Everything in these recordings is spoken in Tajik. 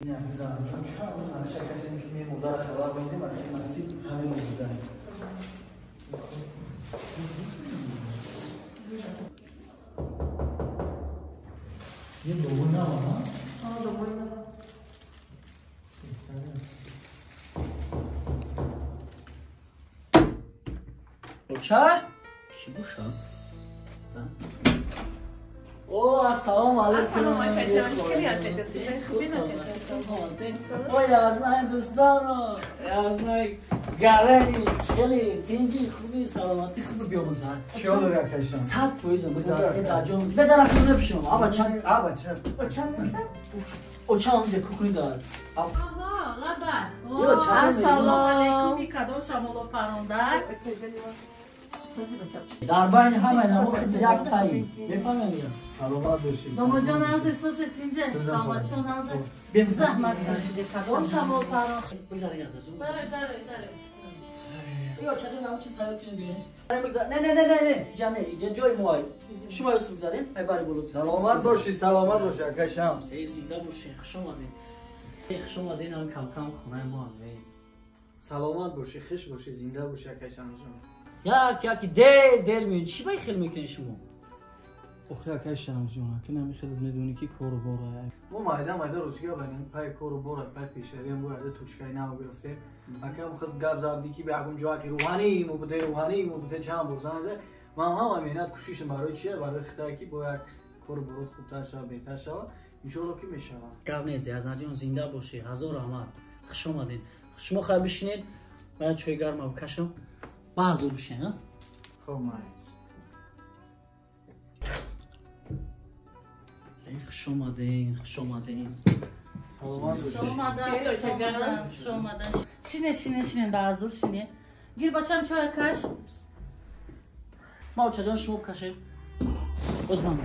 Чанд рӯз нақша кардем, ки мемодар хабар медем, ахи насиб ҳамин рӯзда. Ин бобои нава, ҳа? Ҳа, бобои нава. Оча? Ки бошад? О, ассалому алайкум. Ой, я знаю дӯстонро. Я знаю гарани, чели, тинҷи, хуби, саломатӣ, хуби биё бигзар. Чиё дори акайшан? 100% бигзар. Э, даҷон. Бедара худро пишам. Аба чанд? Аба чанд? Чанд неста? Оча онҷа кухни дорад. Аҳа, лабай. Ассалому алайкум. Кадом шамоло парондар? Дар байни ҳамаи намо як таи. Мефаҳмем я? Саломат бошед. Домоҷон азиз, сози тинҷе, саломатитон азиз. Заҳмат кашиде, кадом шамол парон. Бигзар ин азизҷон. Дарой, дарой, дарой. Ё чаҷон ҳам чиз тайёр кунем биёрем. Бигзар. Не, не, не, не, не. Ҷа не, иҷа ҷои мо. Шумо юсуф бигзарем, ай бари боло. Саломат бошед, саломат бошед, акай Шамс. Эй, зинда бошед, хуш омадед. Хуш омадед, ҳам кам-кам хонаи мо ҳам. Саломат бошед, хуш бошед, зинда бошед, акай Шамсҷон. Як яки дер дер меён. Чӣ бай хел мекунед шумо? Охи акай Шамсҷон, ака намехелад медонӣ ки кору бора. Мо майда майда рӯзига байнем, пай кору бора, пай пешравиам бояда точкаи нав гирифтем. Акам худ гап забди ки ба ягон ҷоа ки рӯҳанӣ мо буде, рӯҳанӣ мо буде чанд бор занг зад. Ман ҳама меҳнат кӯшишам барои чия? Барои хитае ки бояд кору борот хубтар шава, беҳтар шава. Иншоалло ки мешава. Гап нест, Язнаҷон, зинда бошӣ. Ҳазор раҳмат. Хуш омадед. Шумо хайр бишинед, ман чой гарма бикашам. Ба ҳазур бишин, ҳа? Хоб, май. Хуш омадед, хуш омадед. Саломат бошед. Хуш омадан, хуш омадан, хуш омадан. Шине, шине, шине, ба ҳазур шине. Гир бачам чой каш. Ма очаҷон шумо бикашед. Боз ман.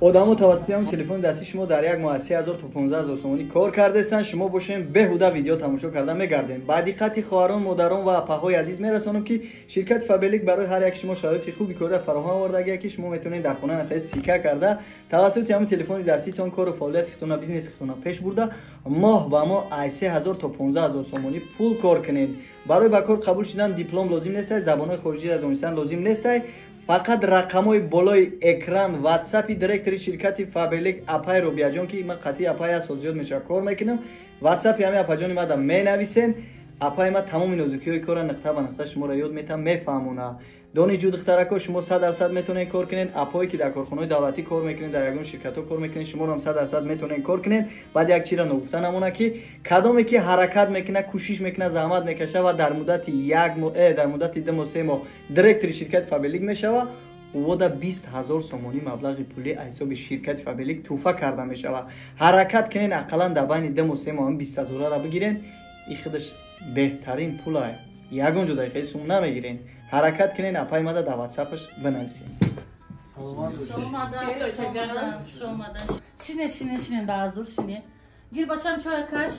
Одамо тавассути ҳамин телефони дастии шумо дар як моҳ аз 3000 то 15000 сомонӣ кор кардаистанд. Шумо бошем беҳуда видео тамошо карда мегардем. Ба диққати хоҳарон, модарон ва апаҳои азиз мерасонам, ки ширкати Фаберлик барои ҳар як шумо шароити хуби корро фароҳам овардагия, ки шумо метавонед дар хона нафари сика карда тавассути ҳамин телефони дастиитон кору фаъолияти худтона, бизнеси худтона пеш бурда моҳ ба моҳ аз 3000 то 15000 сомонӣ пул кор кунед. Барои ба кор қабул шудан диплом лозим нестай, забонҳои хориҷиро донистан лозим нестай. Фақат рақамҳои болои экран ватсапи директори ширкати Фаберлик апай Робияҷон, ки ман қатъи апай аз сол зиёд мешава кор мекунам, ватсапи ҳамин апаҷони мада менависен. Апай ма тамоми нозукиҳои корра нуқта ба нуқта шуморо ёд метам, мефаҳмона. Донишҷӯ духтарако, шумо 100% метавонед кор кунед. Апое ки дар корхонаҳои давлатӣ кор мекунед, дар ягон ширкатҳо кор мекунед, шуморо ҳам 100% метавонед кор кунед. Баъд як чизро ногуфта намона, ки кадоме ки ҳаракат мекунад, кӯшиш мекунад, заҳмат мекашад ва дар муддати як моҳ, дар муддати 2 моҳ, 3 моҳ директори ширкати Фаберлик мешавад, ӯода 20000 сомонӣ маблағи пулӣ аз ҳисоби ширкати Фаберлик тӯҳфа карда мешавад. Ҳаракат кунед, ақаллан дар байни 2 моҳ, 3 моҳ 20000-ро бигиред. Ин худаш беҳтарин пул ай. Ягон ҷо дақиқаи сум намегирен. Ҳаракат кунед, апай мада дар ватсапаш бинависед. Хуш омадан, хуш омадан, хуш омадан. Шине, шине, шине, ба ҳазур шине. Гир бачам чой каш.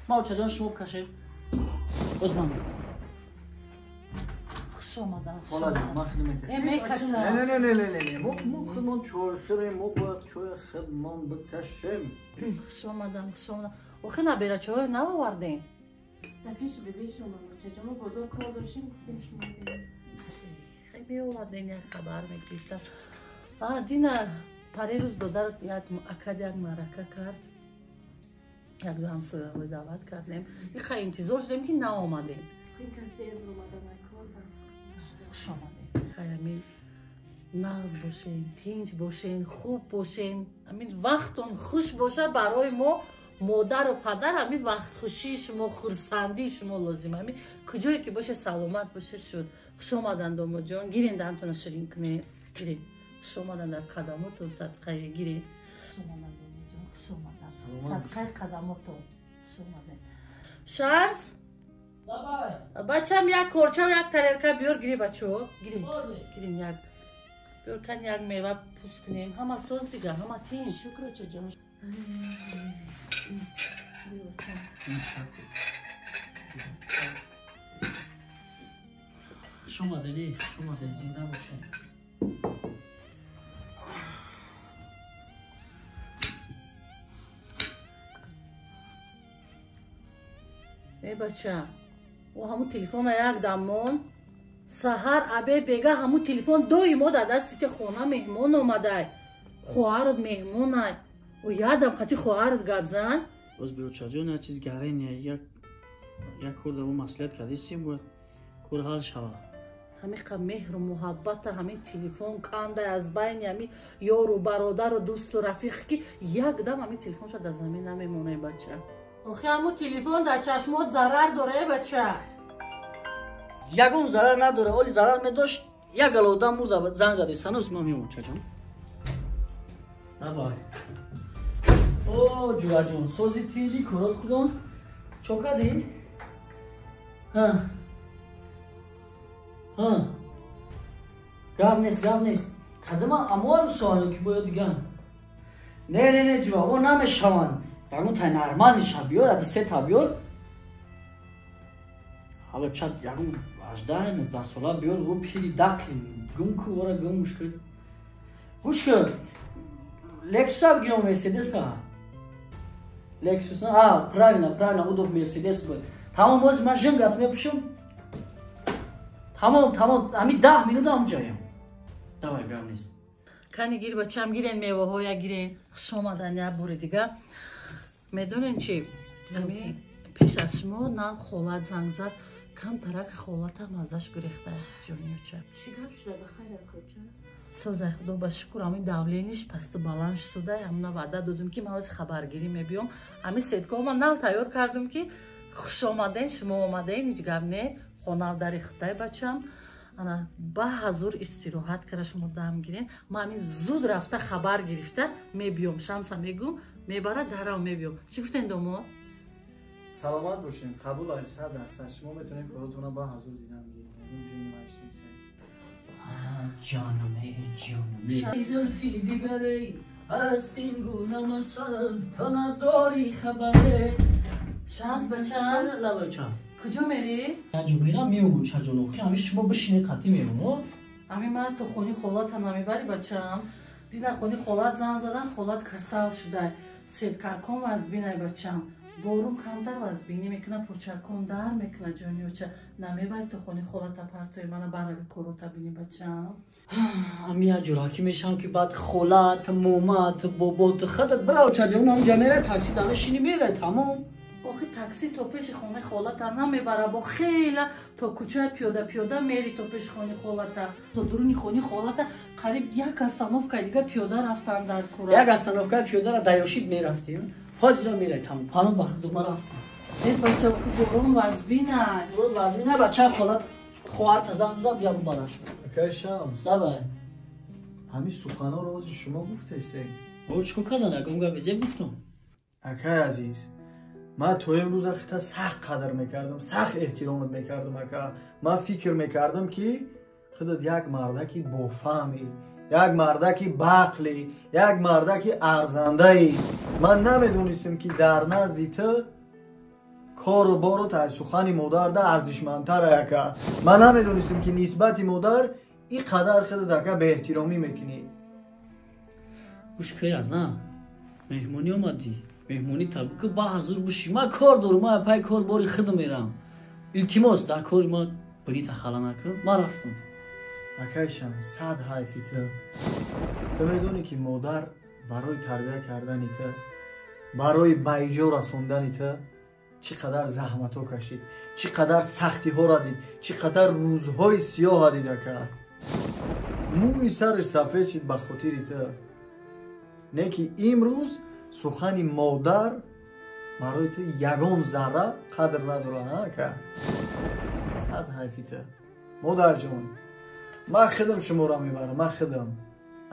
Ма очаҷон шумо бикашед. Боз ман. Хуш омадан, хуш омадан. Э, мекашам. Не, не, не, не, не, не. Мо худмон чой хӯрем, мо бояд чоя худмон бикашем. Хуш омадан, хуш омадан. Охи набера чой наовардем. На пеши бебеши омадам. Чаҷо мо бозор кор доштем, гуфтем шумо биёед. Хай биёвардем, як хабар мегирифтам. Дина парирӯз додар як акад як маърака кард. Як ду ҳамсояҳои даъват кардем. Ихай интизор шудем, ки наомадем. Ин кас дер омадан, кор бар. Хуш омадем. Хай амин нағз бошен, тинҷ бошен, хуб бошен. Амин вақтон хуш боша барои мо модару падар, ҳамин вақтхушии шумо, хурсандии шумо лозим. Ҳамин куҷое ки боше, саломат боше шуд. Хуш омадан, домоҷон. Гирен, даҳамтона ширин кунед. Гирен. Хуш омадан дар қадамотон садқае гирен. Хуш омадан, домоҷон, хуш омадан. Садқаи қадамотон. Хуш омаден. Шанс? Бачам як корча, як тарелка биёр, гири бачо. Гирин. Гирин як. Биёр кан як мева пӯст кунем. Ҳама соз дига, ҳама тинҷ. Шукр, очаҷон. Хуш омадед, хуш омадед, зинда бошед. Э бача, о ҳамун телефона як дамон саҳар обед бега ҳамун телефон доимо дар дасти ки хона меҳмон омадай, хоҳарат меҳмонай. О ядам қати хоҳарат гап зан. Боз биёчаҷон, як чиз гарен, як кор дар маслиҳат кардисем, бояд кор ҳал шавад. Ҳамиқа меҳру муҳаббата ҳамин телефон кандай аз байни ҳами ёру бародару дӯсту рафиқ, ки якдам ҳамин телефонша дар замин намемонай, бача. Охи ҳамун телефон дар чашмот зарар дора, э бача. Ягон зарар надора, оли зарар медошт, як гала одам мурда занг зади. Санӯз ман меомам, чаҷон. Давай. О, ҷураҷон, сози тинҷи корот худон чо кардӣ? Ҳа. Ҳа. Гап нест, гап нест. Кадама амоару соано ки бояд диган. Не, не, не, ҷура, о намешаванд. Ягон тай нормальный ша биёр, ади се та биёр. Ҳала чат ягон 18 19 сола биёр, ӯ пири дақли гум ку, ора гум мушкил. Гӯш кун. Лексуса бигирам, Мерседеса? Лексус, а, правильно, правильно, удов Мерседес буд. Тамом, ози ман жингас мепӯшам. Тамом, тамом, ҳами 10 минута ҳамҷоям. Давай, гап нест. Кани гир, бачам, гирен меваҳоя гирен. Хуш омадан як бори дига. Медонем чи? Ами пеш аз шумо нав холат занг зад, камтарак холатам азаш гурехта, ҷониёча. Чӣ гап шуда, ба хайр кӯча? Созай, худо ба шукр, ҳамин давление ш пасту баланд шуда. Ҳамна ваъда додум, ки ман ҳози хабаргирӣ мебиём. Ҳамин сеткома нав тайёр кардум, ки хуш омаден, шумо омаден, ҳеҷ гап не. Хонав дари хитай, бачам. Ана ба ҳазур истироҳат кара, шумо дам гирен. Ман ҳамин зуд рафта хабар гирифта мебиём. Шамса мегӯм, мебара дарав мебиём. Чӣ гуфтен, домо? Саломат бошем, қабул ай 100%. Шумо метавонед коротона ба ҳазур дидан гиред. Ягон ҷои намоиш нест. Ҷонаме, ҷонаме. Зулфи дигаре аст ин гуна масал, то надорӣ хабаре. Шамс, бачам. Лабачам. Куҷо мерӣ? Наҷо мерам, меомам, чаҷон. Охи ҳами шумо бишинед, қатӣ меомам. Ҳамин ман то хони холата намебарӣ, бачам? Дина хони холат занг задан, холат касал шудай. Сеткакон вазбинай, бачам. Борум камтар вазбинӣ мекуна, почакон дар мекуна, ҷониёча. Намебарӣ то хони холата партои мана барави корота бини, бачам? Ҳами як ҷуракӣ мешавам, ки баъд холат, момат, бобот, худат бирав, чаҷон, ҳамҷа мерай, такси дамешинӣ, мерай, тамом. Охи такси то пеши хонаи холата намебара, бо хела то кӯчаи пиёда пиёда мери то пеши хони холата. То дуруни хони холата қариб як остановка и дига пиёда рафтан дар кура. Як остановка и пиёдара даёшид мерафтем. Ҳозира мерай, тамом. Панон ба худу ман рафтам. Э бача, охи борон вазбинай. Борон вазбинай, бача, холат хоҳарта занг зад, бия бубараш. Акай Шамс. Давай. Ҳамин суханҳоро ози шумо гуфтесед. О, чикор кардан? Ягон гап безеб гуфтам. Акай азиз, ман то имрӯз ахита сахт қадр мекардам, сахт эҳтиромат мекардам, ака. Ман фикр мекардам, ки худат як мардаки бофаҳмӣ, як мардаки баақлӣ, як мардаки арзандаӣ. Ман намедонистам, ки дар назди ту кору бору сухани модарда арзишмандтар, ака. Ман намедонистам, ки нисбати модар ин қадар худат, ака, беэҳтиромӣ мекунӣ. Гӯш кӯй, аз на меҳмонӣ омадӣ, меҳмонӣ таб ба ҳазур бушӣ. Ман кор дорам, ман пай кор бори худам мерам. Илтимос, дар кори ман бинита хала накун. Ман рафтам. Акай Шам, сад ҳайфи ту. Ту медонӣ, ки модар барои тарбия кардани ту, барои ба иҷо расондани ту чӣ қадар заҳматҳо кашид, чӣ қадар сахтиҳоро дид, чӣ қадар рӯзҳои сиёҳа дид, ака. Мӯи сараш сафед шид ба хотири ту. Не ки имрӯз сухани модар барои ту ягон зарра қадр надорад, ака. Сад ҳайфи ту. Модарҷон, ман худам шуморо мебарам, ман худам.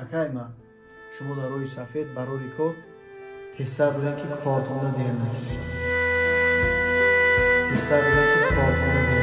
Акай ман, шумо дар роҳи сафед барори кор тезтар биред, ки кортонро дер накунед. Тезтар биред, ки кортонро дер